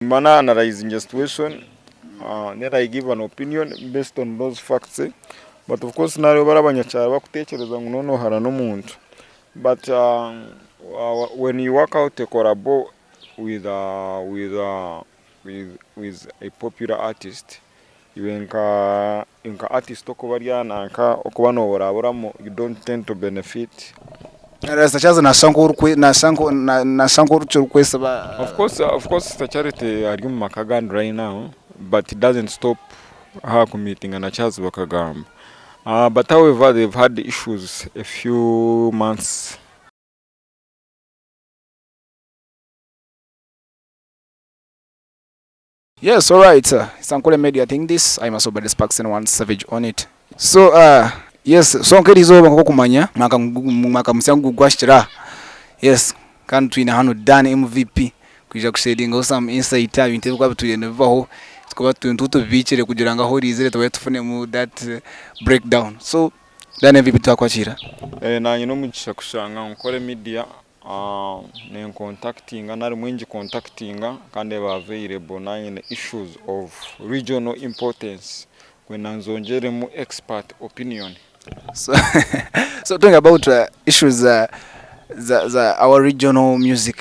Mba na analyzinga situation then I give an opinion based on those facts but of course naribo bari abanyakyaro bakutekyereza ngu nonohara n'omuntu but when you work out a collabo with with with a popular artist iwe nka nka artist okuba ori aha nanka okuba noburaburamu you don't tend to benefit. Rasta Charles nashusha nk'orikwe nashusha nko nashusha nk'orikwesiba. Of course of course Sister Charity ari omu maka agandi right now but it doesn't stop her ku meetinga na Charles bakagamba but however they've had issues a few months. Yes alright it's Ankole media thing this I'm Asobade Sparks and one savage on it so uh, yes so nk'erizooba nk'okumanya mwaka mwaka musya ngu gwahikire aha yes kandi twine hanu Dan MVP kwija kusheringaho some insight aha bintu ebikuba bitwire nibibaho tukuba tubibiikire kugira ngu ahu oriizire tube tufunemu that breakdown so Dan MVP twakwakira. Eh, nanye n'omugisha kushanga Ankole media Nenkontakitinga nari mwingikontakitinga kandi eba available nanye issues of regional importance kwenda nzongyeremu expert opinion. So, so talking about issues za, za our regional music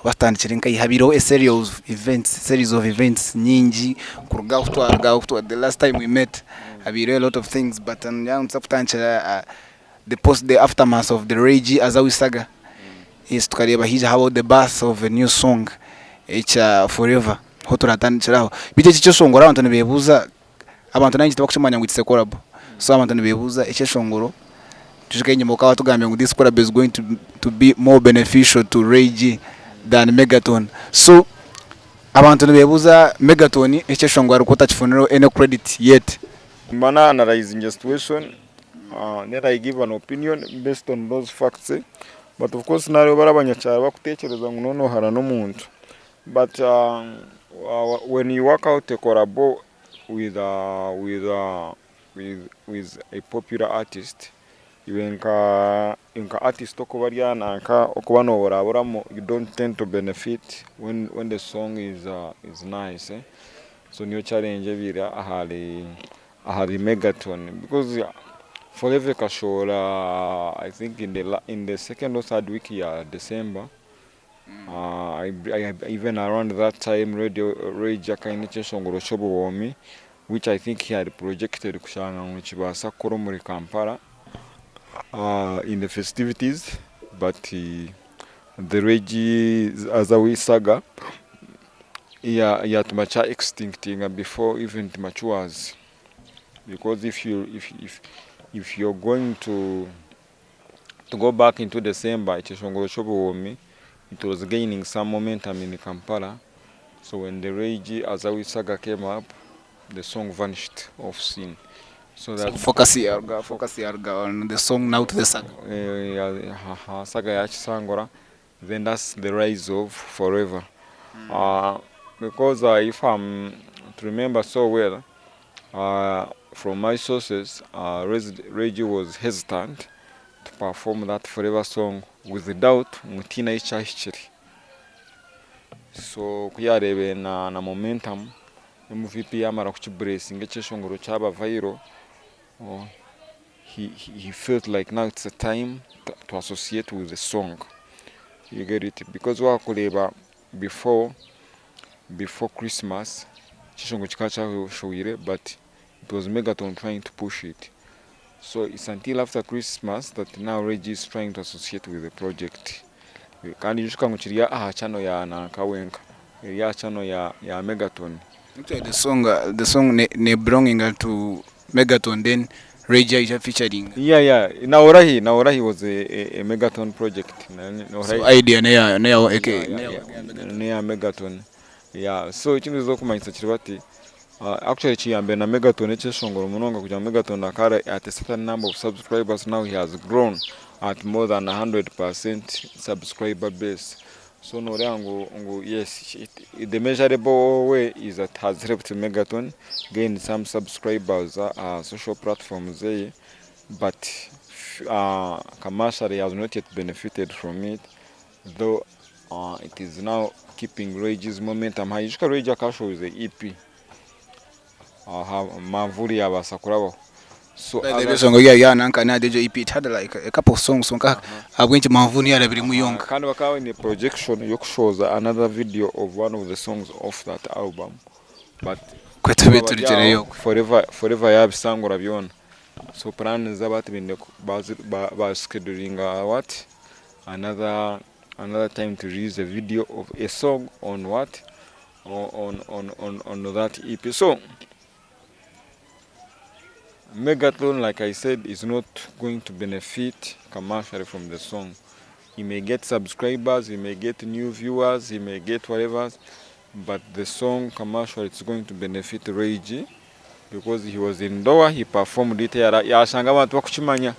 batandikire nka habireho a series of events, series of events nyingi kuruga ahu twaruga ahu the last time we met habireho a lot of things but nituza kutandikira the post the aftermath of the Ray G Azawi saga yes tukareeba haija habaho the birth of a new song ekya forever ho turatandikiraho beitu eki ekyeshongoro abantu nibebuuza abantu nanye tibakukimanya ngu it's a collab so abantu nibebuuza ekyeshongoro twijuke enyima okaba watugambire ngu this collab is going to be more beneficial to Ray G than Megaton so abantu nibebuuza Megaton ekyeshongoro arikuba otakifunireho any credit yet. Mba na analyzinga situation then I give an opinion based on those facts but of course naribo bari abanyakyaro bakutekyereza ngu nonohara n'omuntu but when you work out a collabo with with with with a popular artist iwe nka nka artist okuba ori aha nanka okuba noburaburamu you don't tend to benefit when when the song is is nice so niyo challenge ebaire ahari ahari Megaton because Forever ekashohora I think in the in the second or third week ya December even around that time Radio Rage akaba aine ekyeshongoro ky'obuhoomi which I think he had projected kushanga ngu nikibaasa kukora omuri Kampala in the festivities but the Rage Azawi saga yatuma kya extinctinga before even it matures because if you if if if you're going to to go back into December ekyeshongoro ky'obuhoomi it was gaining some momentum in Kampala so when the Rage Azawi saga came up the song vanished off scene so that Focus yaruga focus yaruga on the song now to the saga. Ha saga yakisangura then that's the rise of forever because if I'm to remember so well from my sources Reggie was hesitant to perform that forever song without ngu tihaine ahu kyahikire so ku yareebire na momentum MVP yamara kukiburesinga ekyeshongoro kyaba viral he, he felt like now it's a time to associate with the song you get it because wakureeba before before Christmas ekyeshongoro kikaba kyashohwire but it was Megaton trying to push it so it's until after Christmas that now Reggie is trying to associate with the project kandi ijuka ngu kiri aha channel ya nanka wenka eri aha channel ya, ya Megaton. Actually the song the song ne, ne belonging to Megaton then Ray aija featuring. Yeah. Naorahi, Naorahi was a Megaton project. Na, So idea neya neya eke yeah, yeah, neya Megaton. Yeah, so ekindi okumanyisa kiri bati actually kiyambire na Megaton ekyeshongoro munonga kugira ngu Megaton akaba at a certain number of subscribers now he has grown at more than 100% subscriber base. So noreeba ngu ngu yes it, the measurable way is that has helped Megaton gain some subscribers social platforms zeye but commercially he has not yet benefited from it though. It is now keeping Ray G's momentum high. Ijuka Ray G akashohoize EP aha manvuuri yabaasa kurabaho. So By the way, song ya ya nanka na DJ EP it had like a couple of songs kwonka ahabw'enki manvuuri yarabirimu yonka. Kandi bakaba baine projection y'okushohoza another video of one of the songs off that album but Kwe tube turugireyo. Forever forever yabisangura byona. So plan zabo hati baine ba schedulinga what another another time to release a video of a song on what on on on on that EP so Megaton like I said is not going to benefit commercially from the song he may get subscribers he may get new viewers he may get whatever but the song commercially it's going to benefit Ray G because he was in Doha he performed it yashanga abantu bakukimanya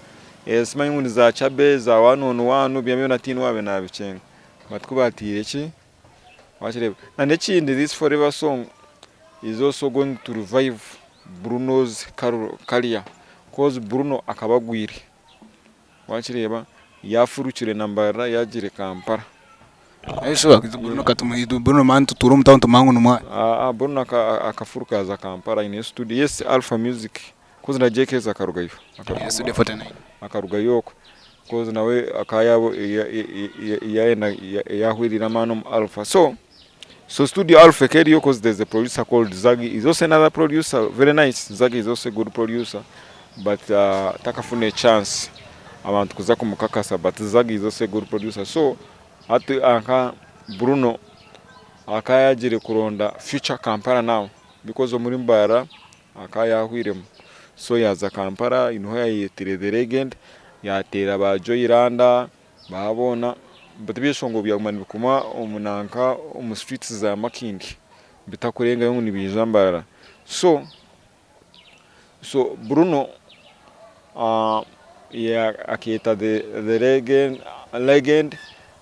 simanyi ngu ni za Chabe za one on one bya byona tihaine owaabaire nabikyenga but ku batiire ki wakireeba na n'ekindi this forever song is also going to revive Bruno's career cause Bruno akaba agwire Wakireeba yafurukire na Mbarara yagiire Kampala. Bruno katumuha Bruno mani tutuura omu tawuni tumuha ngu nimwani. Aa Bruno akafuruka yaaza Kampala aine studio yes Alpha Music coz na JKS akarugayo. Studio 49. Akarugayo okwe coz nawe akaba yayenda yahweriire amaani omu Alpha so so studio Alpha ekaba eriyo coz there is a producer called Zaggy is also another producer very nice Zaggy is also a good producer but takafuna chance abantu kuza kumukakasa but Zaggy is also a good producer so hati nka Bruno akaba yagiire kuronda future Kampala now because omuri Mbarara akaba yahwiremu so yaza Kampala niho yayetire the legend yateera ba Joy Landa baboona but ebyeshongoro byaguma nibikuma omu nanka omu streets za Makindye bitakurengayo ngu nibiija Mbarara so So Bruno akeeta the legend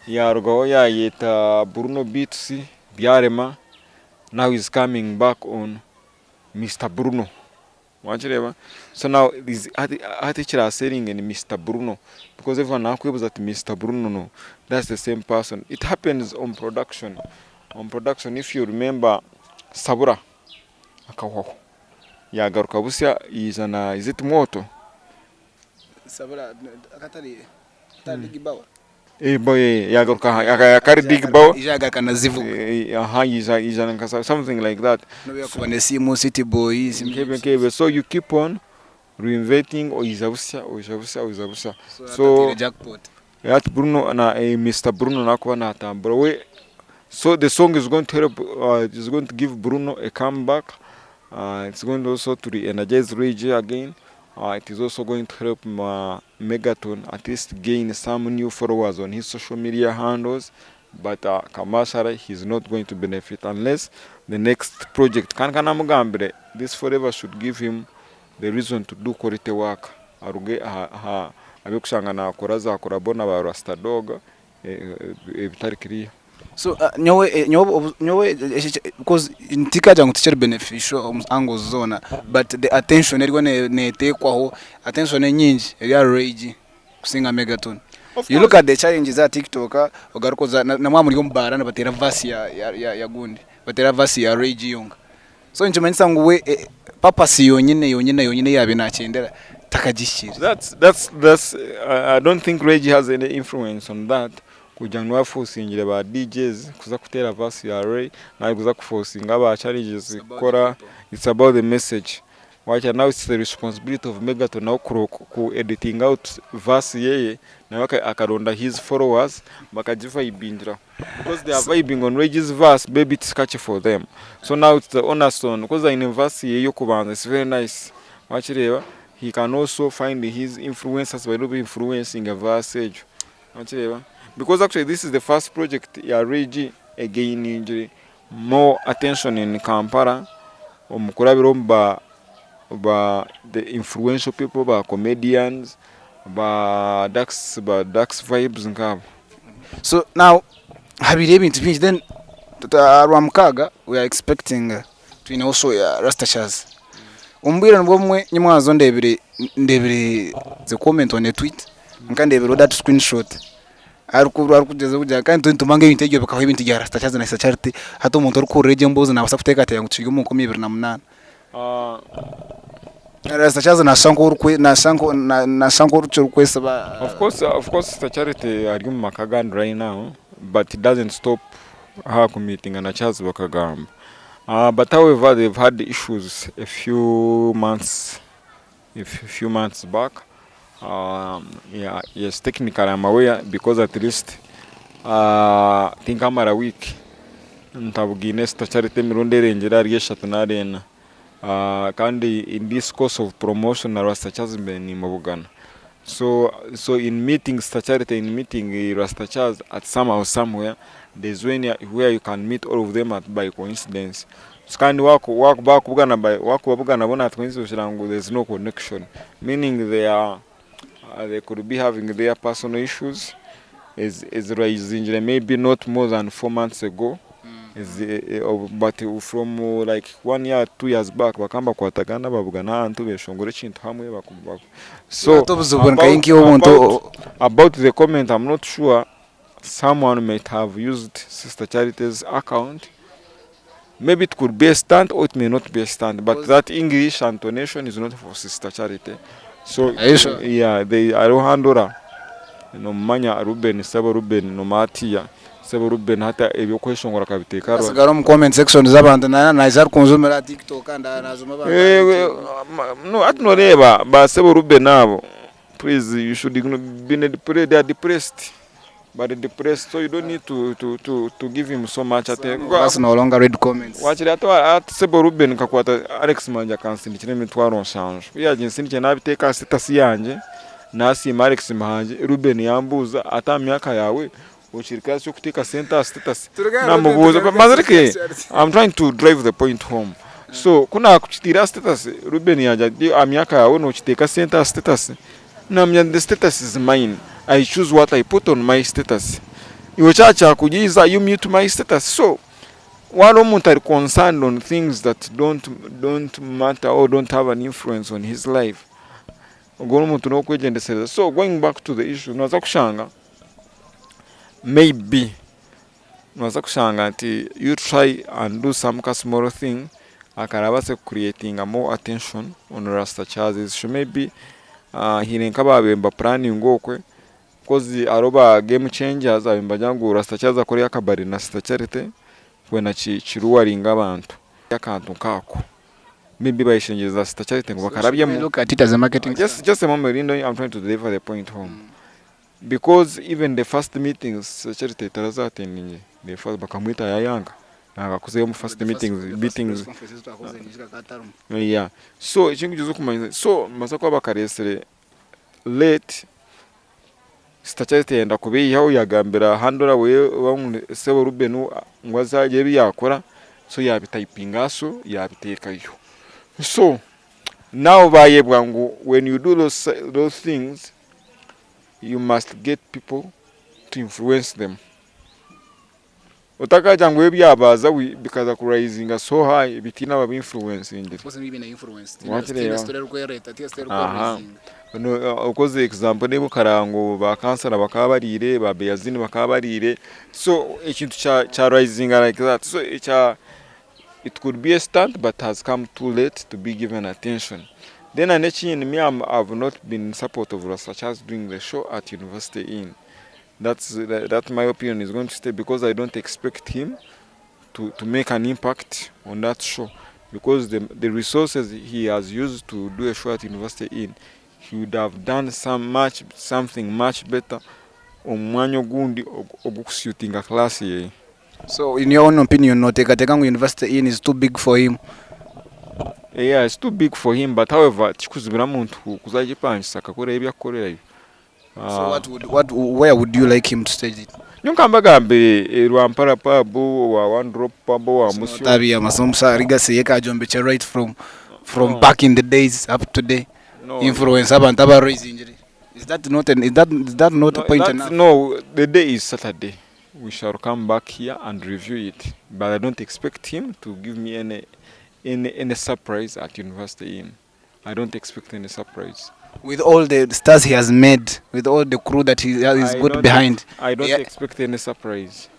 yarugaho yayeta Bruno Beats byarema now he's coming back on Mister Bruno wakireeba so now hati ekiraselinge ni Mister Bruno because everyone nakwebuza ati Mister Bruno no that's the same person it happens on production on production if you remember Sabura akahwaho Yagaruka busya yaija na is it mwoto? Sabura akatari atari Big Bower. Eh, bo eh, yagaruka akari Big Bower. Ija yagaruka na Zivuga. Eh, aha yija yija nka something like that. Nobu yakuba nesimu City Boy. Nkebyo nkebyo so you keep on reinventing oija busya oija busya oija busya. So, so jackpot. Hati Bruno na eh, Mr Bruno nakuba natambura we so the song is going to help is going to give Bruno a comeback It's going also to re-energize Ray G again. It is also going to help Megaton at least gain some new followers on his social media handles. But commercially, he's not going to benefit unless the next project. Kandi kanamugambire, this forever should give him the reason to do quality work. Aruge aha aha abikushanga nakora za collabo na ba Rasta Dog ebitari clear. So nyowe nyowe nyowe because tikagira ngu tikiri beneficial omu angles zoona but the attention eriho netekwaho attention enyingi eri ahari Ray G kusinga Megaton. You look at the challenges aha TikTok ogaruka oza na mwaba muri omu baara nibateera verse ya ya ya gundi nibateera verse ya Ray G yonka. So nikimanyisa ngu we purpose yonyine yonyine yonyine ei yaabaire naakyendera takagihikiriize. That's that's that's I don't think Ray G has any influence on that kugira ngu niwe afosingire ba DJs kuza kuteera verse ya Ray nari kuza kufosinga aba challenges kukora it's about the message wakira now it's the responsibility of Megaton nawe ku editing out verse yeye nawe akaronda his followers bakagivibingiraho because they are vibing on Ray G's verse maybe it's catchy for them so now it's the onus on because aine verse ye y'okubanza it's very nice wakireeba he can also find his influencers bari influencing verse egyo wakireeba because actually this is the first project ya Ray G egaining more attention in Kampala omu kurabira omu ba ba the influential people ba comedians ba dax ba dax vibes nk'abo. So now habireho ebintu bingi then aha rwamukaaga we are expecting twineho show ya Rasta Charles. Omu bwire nibwo bumwe nyimwazo ndebire ndebire the comment on a tweet nka ndebireho that screenshot. Arikugyezaho kugira kandi nitumanya ngu ebintu ebyo bikabaho ebintu bya Rasta Charles na Sister Charity hati omuntu orikuhurira egyo emboozi nabaasa kuteekateeka ngu kiri omu 2008. Rasta Charles nashusha nk'orikwe nashusha nko nashusha nk'orikwesiba. Of course, of course Sister Charity ari omu maka agandi right now but it doesn't stop her ku meetinga na Charles bakagamba. But however they've had issues a few months a few months back yeah, yes technically I'm aware because at least tinkamara week ntabugaine Sister Charity emirundi erengire ahari eshatu nari ena. Kandi in this course of promotion na Rasta Charles mbaire nimubugana. So so in meeting Sister Charity in meeting Rasta Charles at somehow somewhere there's when where you can meet all of them at by coincidence. So kandi waku waku bakubugana by wakubabugana bona at coincidence oshanga ngu there's no connection meaning they are they could be having their personal issues eziraizingire maybe not more than 4 months ago, but from like one year, 2 years back bakaba nibakwatagana babugana ahantu beshongora ekintu hamwe. So obuzibu nka nk'obuntu about the comment, I'm not sure. Someone might have used Sister Charity's account. Maybe it could be a stunt or it may not be a stunt, but that English intonation is not for Sister Charity. So Are you sure? Yeah, they hariho handora nomumanya Ruben, sebo Ruben nomatiya sebo Ruben hata ebyokweshongora akabiteeka hariho. Asigara omu comment section z'abantu naija arikunjumira aha TikTok nazuma abantu. No, hati noreeba ba sebo Ruben abo, please, you should ignore, be depressed, they are depressed, but depressed, so you don't need to give him so much attention. Us no longer read comments. Wakiri ati ati sebo Ruben kakwata Alex Manje akansindikira emitwaro 7. Ku yaginsindikira nabiteeka aha status yangye, nasiima Alex Muhangi. Ruben yambuuza ati, aha myaka yawe okiri kasi okuteeka sente aha status? Namubuuza mazirike, I'm trying to drive the point home. So ku nakukitiire aha status, Ruben yagira ati, aha myaka yawe nokiteeka sente aha status? Namanya the status is mine, I choose what I put on my status. Iwe kyakyakugiiza, you mute my status. So while omuntu ari concerned on things that don't matter or don't have an influence on his life, ogwo n'omuntu n'okwegyendesereza. So going back to the issue, noza kushanga maybe noza kushanga nti you try and do some ka small thing akarabaase creatinga more attention on Rasta Charles. So maybe haine nk'ababaire niba planning okwe cause hariho ba game changers ababaire nibagira ngu Rasta Charles akore akabari na Sister Charity kwenda kiruwaringe abantu akantu nk'ako, maybe bayeshengyereza Sister Charity ngu bakarabyemu. Look at it as a marketing Just a moment, Lindo, I'm trying to deliver the point home. Because even the first meetings, Sister Charity tarazattendinge the first, bakamwita yayanga nagakuzeyo mu first meetings. Yeah, so ekintu okumanya, so mbaasa kuba bakaresire late. Sister Charity yenda kubiihaho, yagambira handler we sebo Ruben ngu azagire ebi yakora, so yabitayipinga, so yabiteekayo. So now bayebwa ngu when you do those things, you must get people to influence them. Otakagira ngu ebyabaza bikaza kuraisinga so high bitiine ababi influencingire. Wakireeba? Aha. No, okoze example niba okaraba ngu ba kansara bakaba bariire, ba Beyazini bakaba bariire, so ekintu kya risinga like that. So ekya it could be a stunt, but has come too late to be given attention. Then and ekindi, me I've not been in support of Rasta Charles doing the show at University Inn. That my opinion is going to stay, because I don't expect him to make an impact on that show, because the resources he has used to do a show at University Inn, he would have done something much better omu mwanya ogundi ogukusuitinga class ye. So in your own opinion, noteekateeka ngu University Inn is too big for him? Yeah, it's too big for him, but however tikuzibira muntu kuzagipangisa akakora ebi akukorerayo. So what would, what where would you like him to stage it? Nyowe mbagambire Rwampara Pub wa One Drop Pub wa Musyo. Tabi amasomo legacy yekajombeche right from back in the days up to today. No. Influence abantu aba raising. Is that not No, a point enough? No, the day is Saturday. We shall come back here and review it. But I don't expect him to give me any surprise at University Inn. I don't expect any surprise. With all the stars he has made, with all the crew that he has I got don't behind. I don't expect any surprise.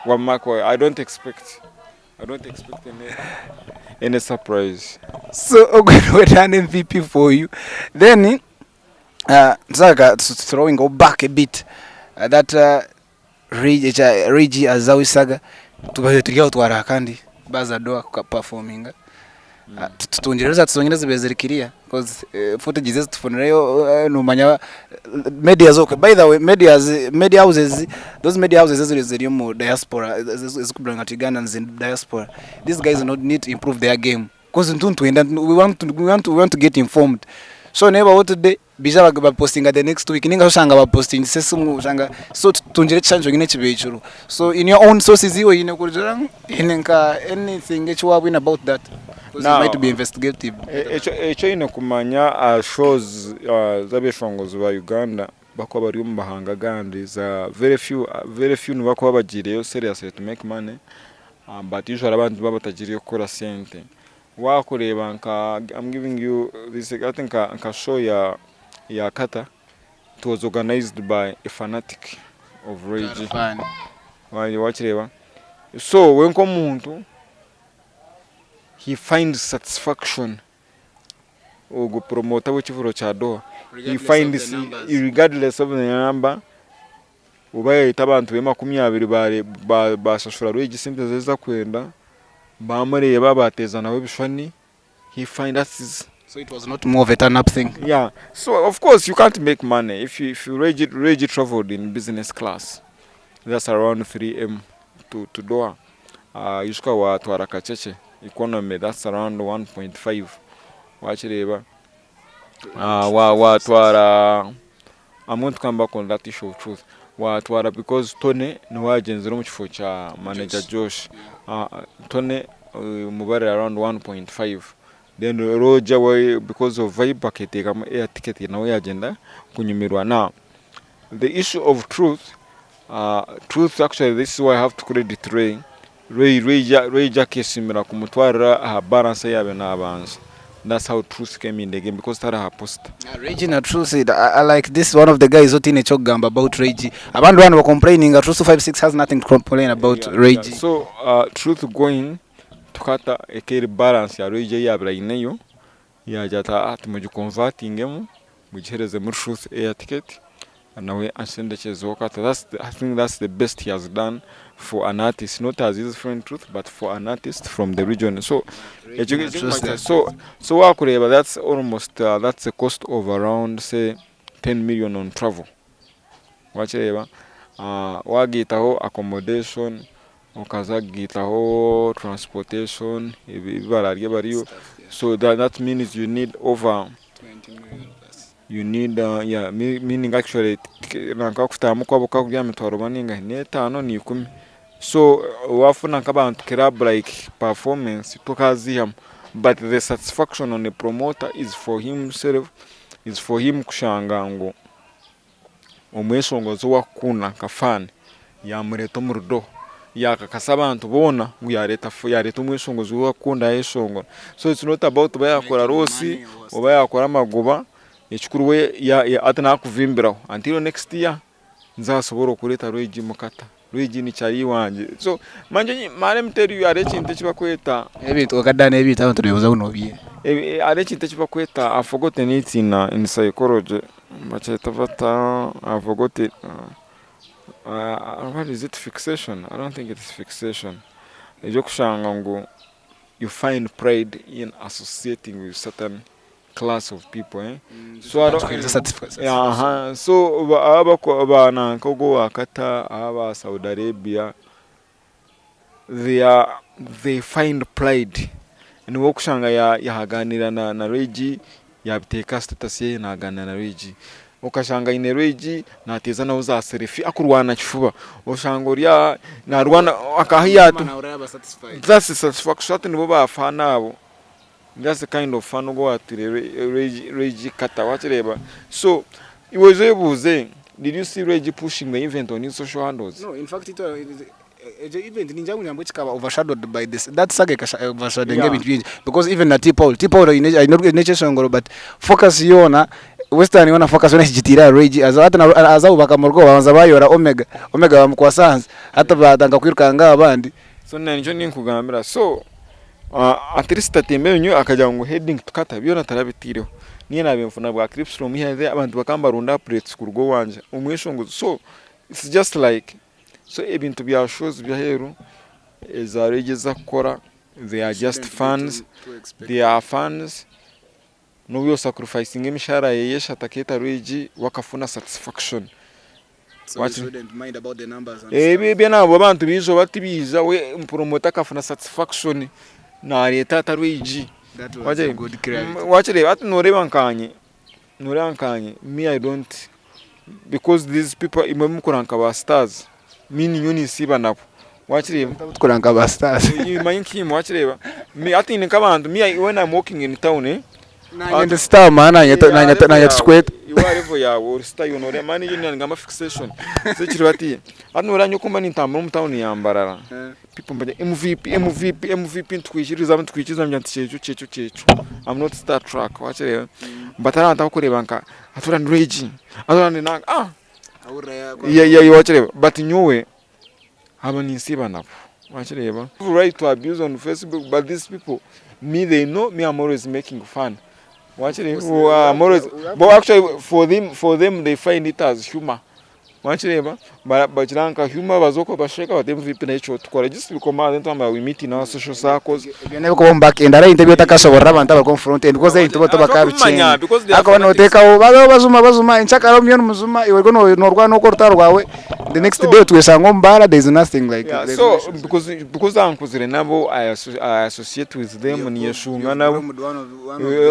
Wamma I don't expect. I don't expect any any surprise. So ogwe niwe an MVP for you. Then uh, nzaka throwing go back a bit uh, that uh, Regi ekya Regi azaho saga tubaire turi aho twaraha kandi baza Doha kuka performinga Ah, tu- tutungire za tuzongere zibe ziri clear cause eh, footage ezi tufunireyo eh, nomanya eh, media zokwe by the way medias media houses those media houses eziri ziri omu diaspora ezikubringa to Ugandans in diaspora these guys not need to improve their game cause nitwenda we want to get informed so nebaho today Baija bapostinga the next week ninga oshanga bapostingise esimu oshanga so tutungire ekishushani kyonyine ekibikirwe so in your own sources iwe oine kugira ngu oine nka anything eki wabwine about that because you might be investigative. Eki oine kumanya aha shows z'abeshongozi ba Uganda bakuba bari omu mahanga agandi za very few very few nibakuba bagiireyo seriously to make money but usually abandi nibaba batagiireyo kukora sente. Wakureeba nka I'm giving you this hati nka nka show ya ya Qatar it was organized by a fanatic of Ray G. Wakireeba so we nk'omuntu he finds satisfaction ogwo promoter w'ekivuro kya Doha he finds regardless of the number Oba yaayeta abantu be 20 baashashura Rwigi sente ze ezi akwenda, baamureeba baateeza nawe ebishushani, he find that is. So it was not more of a turn up thing? Yeah, so of course you can't make money if you, if you Rwigi, Rwigi traveled in business class, that's around 3M to, to Doha. Ijuka waatwara Kakyeekye economy, that's around 1.5 waakireeba. Waatwara I'm going to come back on that issue of truth. Watwara because Tony niwe agyenzire omu kifo kya manager Josh. Tony mubarire around 1.5 then Roger we because of vibe aketeekamu air ticket nawe yagyenda kunyumirwa. Now the issue of truth, truth actually this is why I have to credit Ray. Ray Ray akeesiimira kumutwarira aha balance ei yaabaire naabanza. That's how truth came in the game because tari aha poster. Reggie na Truth I, I like this one of the guys otiine ekyokugamba about Reggie. Abandi bana bacomplaininga Truth 256 has nothing to complain about Reggie. So truth going tukata eka eri balance ya Reggie ei yaabaire aineyo yaagira ati aa timugiconvertingemu mugihereze muri Truth air ticket nawe anshendekyezeho kata that's the, I think that's the best he has done for an artist not as his friend Truth but for an artist from the region so ekyo ekyo so so wakureeba that's almost that's a cost of around say 10 million on travel wakireeba wagaitaho accommodation okaza kugaitaho transportation ebi bararye bariyo so that, that means you need over You need yeah meaning actually nanka kutahamu kwabo kukaba kuri aha mitwaro oba ningahi n'etaano n'ikumi so wafuna nk'abantu club like performance tokaziihamu but the satisfaction on a promoter is for himself is for him kushanga ngu omweshongozi ou akukunda nka fan yamureeta omuri door yakakasa abantu boona ngu yareeta yareeta omweshongozi ou akukunda yayeshongora so it's not about oba yakora loss oba yakora amagoba ekikuru we hati nakuvimbiraho until next year nzasobora okureeta Rwegi mukata Rwegi ni chali wangye so manje let me tell you hariho ekintu eki bakweta Ebintu okadda n'ebintu abantu nibebuuza ngu nobiiha. Hariho ekintu eki bakweta I've forgotten it in psychology bakyeta bata I've forgotten what is it fixation I don't think it's fixation eby'okushanga ngu you find pride in associating with certain class of people eh? So I don't, yeah, so aba ba nanka ogwo wa Qatar aba Saudi Arabia they are they find pride niwe okushanga yaganira na Regi yabiteeka aha status ye naganira na Regi okashanga aine Regi nateeza nawe za selfie akurwana kifuba oshanga ori aha narwana akahi that's the satisfaction hati nibo ba fan abo that's the kind of fan ogu owatwire Regi Carter wakireeba so iwe oze oyebuuze did you see Regi pushing the event on his social handles? No, in fact, it, egyo event ningira ngu nambwo kikaba overshadowed by this that saga ekasha overshadowing ebintu bingi because even na T-Paul T-Paul aine aine ekyeshongoro but focus yoona. Western yoona focus yoona ehigitiire aha Regi haza hati haza abo bakamurugaho babanza bayora Omega, Omega bamukwasa ahansi hati batandika kwirukanga aha abandi. So nikyo ninkugambira so at least atemba ebinywa akagira ngu heading tukata byona tarabitiireho. Niinye naabaire nfuna bwa clips from here and there abantu bakaba nibaronda updates kuruga owangye omweshongozi so it's just like so ebintu bya shows by'aheeru eza regi ezi akukora they are just fans, they are fans. N'obu yosacrificinga emishahara yeye eshatu akeeta rwegi we akafuna satisfaction. Ebyo nabo abantu baija oba tibaija we promoter akafuna satisfaction nareeta ata rwegi. Wakireeba hati noreeba nkanye, noreeba nkanye me I don't because these people imwe mukora nka ba stars me ninyowe ninsiiba nabo wakireeba. Tukora nka ba stars. Manya nkaimwe wakireeba me hati nk'abantu me when I'm walking in town eh. Nanye ndi star man nanye nanye nanye tukikweta. Iwe aha level yawe ori star iwe noreeba man nyowe ningamba fixation so kiri bati hati noreeba nyowe kumba nintambura omu town ya Mbarara people nibagira MVP MVP MVP nitukwikiriza nitukwikiriza ngira nti kyekyo kyekyo kyekyo I'm not star track wakireeba but hariho abantu abakureeba nka hati ora ni Regi hati ora ni nanka ah wakireeba but nyowe Abo ninsiiba nabo wakireeba. People write to abuse on Facebook but these people me they know me I'm always making fun wakireeba I'm always but actually for them for them they find it as humor wakireeba bakira nka humor baza okwo basheka bati MVP naye ekyotukora just bikoma then twamara we meet in our social circles. Ebyo n'ebirikuba omu back end hariho ebintu ebi otakashoborora abantu abari omu front end because ebintu bo tibakabikyenga ahakuba noteekaho babeho bazuma bazuma enkyakara omuyo nimuzuma iwe oriyo norwana okwo orutaro rwawe the next day otweshanga omu baara there is nothing like Yeah, so because because ankuzire nabo I, I associate with them niyeshunga nabo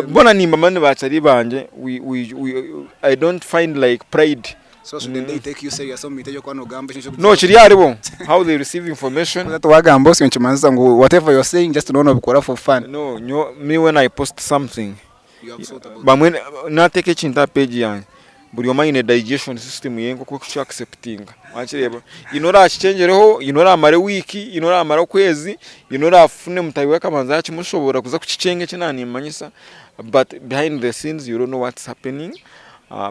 bona nimbamanya ni bachari bangye we, we, we, I don't find like pride So shouldn't they take you serious omu bintu ebi orikuba nogamba ekyo nikyo No kiri aharibo how they receive information. Hati wagamba osyo nikimanyisa ngu whatever you're saying just nooba nobikora for fun. No nyowe me when I post something bamwe nateeka ekintu aha page yangye buri omwe aine digestion system ye nk'oku arikuki acceptinga wakireeba haine oraakikyengyeraho haine oramara ewiiki haine oramara okwezi haine orafune mutaahi we akabanza yakimushoboorora kuza kukikyenga eki naanimanyisa but behind the scenes you don't know what's happening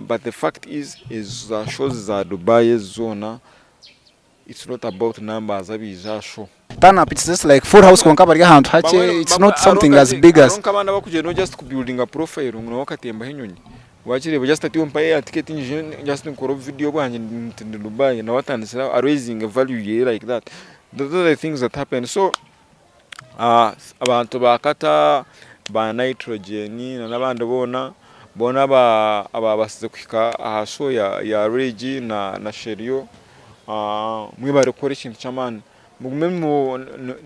But the fact is ezo za shows za Dubai ezo zoona it's not about numbers abaija aha show. Turn up it's just like full house kwonka bari ahantu hakye it's not something as big as. Hariho nk'abandi abarikugyenda just ku buildinga profile ngu nawe akatembaho enyonyi wakireeba just ati mpa air ticket nyije just nkore obu video bwangye nti ndi Dubai nawe atandikire aho araisinge value yeye like that. Those are the things that happen so Abantu ba Qatar, ba Nitrogen na n'abandi boona, boona ababaasize kuhika aha show ya Regi na Sherio, mwebare kukora ekintu ky'amaani. Mugume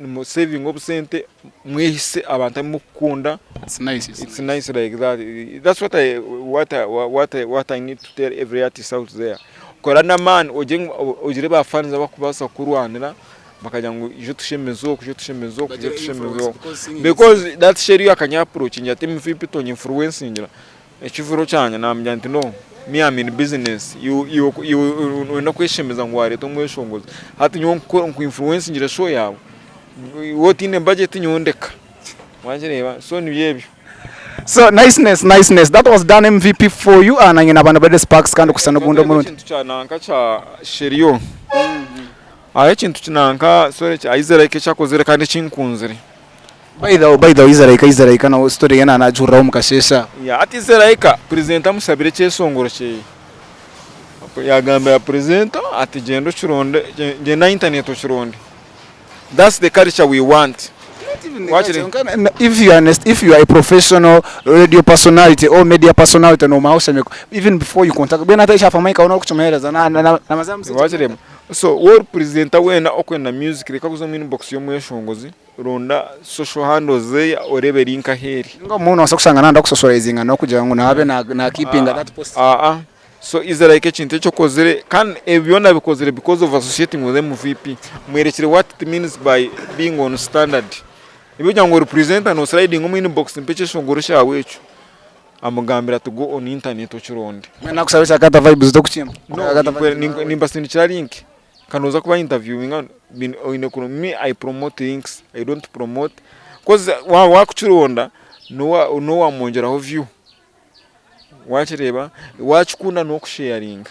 nimu sevinga obusente mwehise abantu abu murikukunda. It's nice like that. That's what I, what I, what I, what I need to tell every artist out there. Kora n'amaani ogire ba fans abarikubaasa kukurwanira. Bakagira ngu ija otushemeze oku, ija otushemeze oku, ija otushemeze oku. Because that Sherry akanyapurokingira ati MVP tonyifuruwensingira ekivuro kyangye namugira nti no me am in business iwe oyine kweshemeza ngu wareeta omweshongozi hati nyowe nkuinfuruwensingire show yaawe iwe otiine budget nyowe ndeka wakireeba so nibyo ebyo. So niceness niceness that was Dan MVP for you ah nanye naba na Sparks kandi kusa n'ogundi omurundi. Ekintu kya nanka kya Sherio. Hariho ekintu ki nanka sorry ki Isaac eki akozire kandi eki nkunzire. By the way, by the way Isaac Isaac nawe story ye nanagihuriraho omu kasheeshe aha. Yeah, hati Isaac presenter amushabire ekyeshongoro kyeye. Yagambira presenter ati gyenda okironde, gyenda aha internet okironde. That's the culture we want. Wakire. If you are, if you are a professional radio personality or media personality nomaho oshemereire even before you contact mbwenu hati ekyafa Mike aho nokukimuhereza namaze Wakire. So waaba ori presenter weena orikwenda music reka kuza omu inbox y'omweshongozi, ronda social handles ze oreebe link ahu eri. Ninga obumwe nobaasa kushanga nayenda kusocializinga nokugira ngu naabe na keepinga that post. Aa so is like ekintu eki okozire kandi ebi byona abikozire because of associating with MVP mwerekire what it means by being on standard. Ebyokugira ngu ori presenter no slidinga omu inbox mpa ekyeshongoro kyawe ekyo. Amugambira ati go on internet okironde. Mbwenu nakushaba ekya Kata Vibes tokukimpa? No, nimbasindikira link kandi noza kuba interviewinga oine ku me I promote links I don't promote coz waaba wakukironda nowamwongyeraho view. Wakireeba? Wakikunda n'okusheyaringa.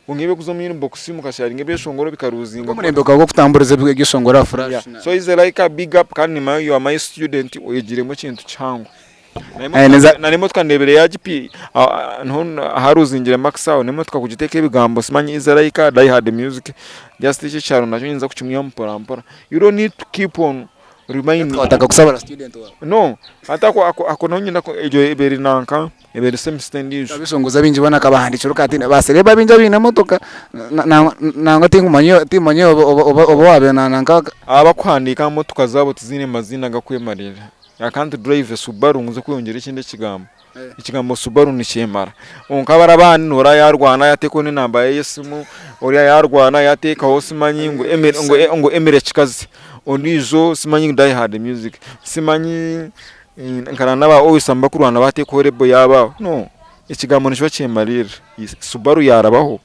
Kwonka ebyokuza omu inbox mukasheyaringa ebyeshongoro bikaruzinga. Omulembe gwawe gw'okutamburiza ebyeshongoro aha flash. Yeah. So is like a big up kandi nimanya you are my student oyegiremu ekintu kihango. Eh, niza- Na n'emotoka ndebire yagipi niho haruzingire Max aho n'emotoka kugiteeka ebigambo simanyi is like a die hard music just ekyo ekyaro nakyo nyinza kukimwihamu mpora mpora. You don't need to keep on reminding. Twataka kusabara student wawe. No, hati ako ako ako naho nyine ako egyo eba eri nanka eba eri semester endiijo. Abeshongozi abaingi boona akabahandikira okatiina ba celeb abaingi abaine emotoka nangwa tinkumanya timanya oba oba oba wabiire na nanka. Abakuhandiika aha motoka zaabo tiziine maziina gakwemarira. I can't drive a Subaru ngu nze kweyongyera ekindi ekigambo. Ekigambo Subaru nikyemara. Kwonka bari abandi noreeba yarwana yateekaho n'enamba ye y'esimu, oriya yarwana yateekaho simanyi ngu Emily ngu ngu Emily Kikazi, ondiijo simanyi ngu Die Hard Music, simanyi nka naba Owisa bakurwana bateekaho label yaabo aho. No, ekigambo nikiba kyemariirira. Subaru yarabaho,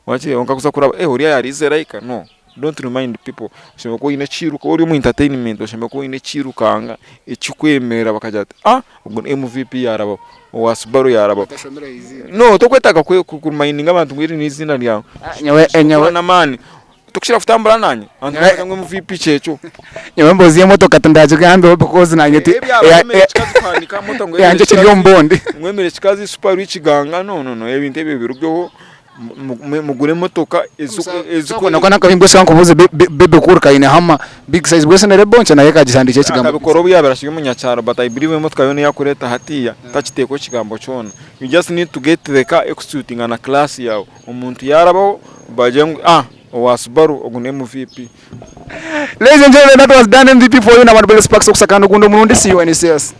wakireeba kwonka kuza kuraba eh oriya yariize Laika, no. Don't remind people, oshemereire kuba oyine ekiruka waaba ori omu entertainment oshemereire kuba oyine ekirukanga ekikwemerera bakagira bati ah ogu ni MVP yarabaho, owa Subaru yarabaho. No tokwetaaga ku remindinga abantu ngu eri n'eiziina ryawe. Nyowe N'amaani tokukira kutambura nanye abantu bakagira ngu MVP kyekyo. Nyowe emboozi y'emotoka tindagigambeho because nanye ti Ebyaba Emily Kikazi kuhandiika aha motoka ngu Emily eyangye ekiri omu Kikazi bondi. ngu Emily Kikazi Subaru y'ekiganga no no no ebintu ebyo birugeho. Mugure emotoka Nako nakabimba osha nkubuuze Bebe Cool kaine Hummer big size bwese na label nkye nayo ekagihandiikiraho ekigambo. Akabikora obu yabaire akiri omunyakyaro but I believe emotoka yoona eyakureeta hatiiya takiteekaho ekigambo kyona. You just need to get the car ekusuitinga na class yaawe. Omuntu yaarabaho bagire ngu ah owa Subaru ogu ni MVP. Ladies and gentlemen that was Dan MVP for you na One Sparks okusakana ogundi omurundi see you when you see us.